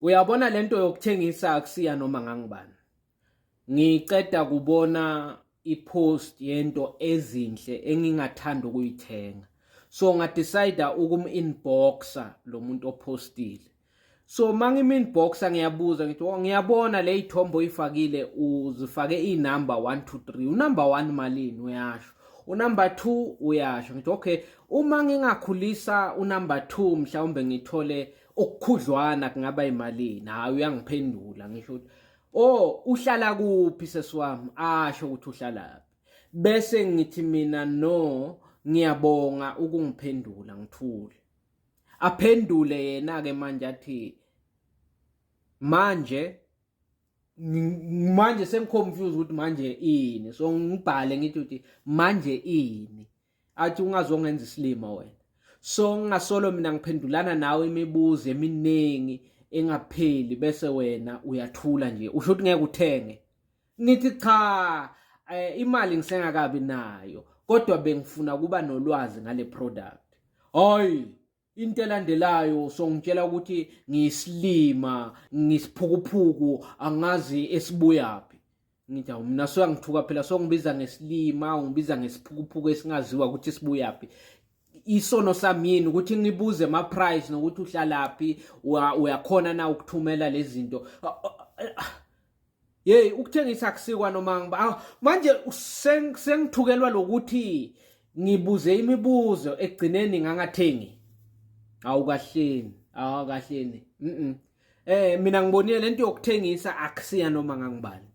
Uyabona lento yokuthengisa akusiya noma ngangibani. Ngiceda kubona ipost yento ezinhle engingathanda ukuyithenga. So ngadecide ukum-inboxa lo muntu opostile. So mangim-inboxa ngiyabuza ngithi oh, ngiyabona le ithombe oyifakile uzifake inumber 1 2 3. Unumber 1 malini uyasho. Unumber 2 uyasho. Ngithi okay, uma ngingakhulisa unumber 2 mhlawumbe ngithole okukhudlwana kungaba imalini hayi uyangiphendula ngisho ukuthi oh uhlala kuphi sesiwami asho ukuthi uhlalaphi bese ngithi mina no ngiyabonga ukungiphendula ngithule aphendule yena ke manje athi manje manje sengiconfused ukuthi manje ini so ngibhale ngithi ukuthi manje ini athi ungazongenza isilima wena so ngingasolo mina ngiphendulana nawe imibuzo eminingi engapheli bese wena uyathula nje usho ukuthi ngeke uthenge ngithi cha eh, imali ngisengakabi nayo kodwa bengifuna kuba nolwazi ngale product hayi into elandelayo songitshela ukuthi ngiyisilima ngisiphukuphuku angazi esibuyaphi ngithi awu mina soyangithuka phela songibiza ngesilima ungibiza ngesiphukuphuku esingaziwa ukuthi sibuyaphi isono sami yini ukuthi ngibuze ama price nokuthi uhlalaphi uyakhona na ukuthumela lezi zinto Hey ukuthengisa akusikwa noma ngiba ah, manje sengithukelwa lokuthi ngibuze imibuzo ekugcineni ngangathengi awukahleni awukahleni mhm eh mina ngibonile lento yokuthengisa akusiya noma ngangibani.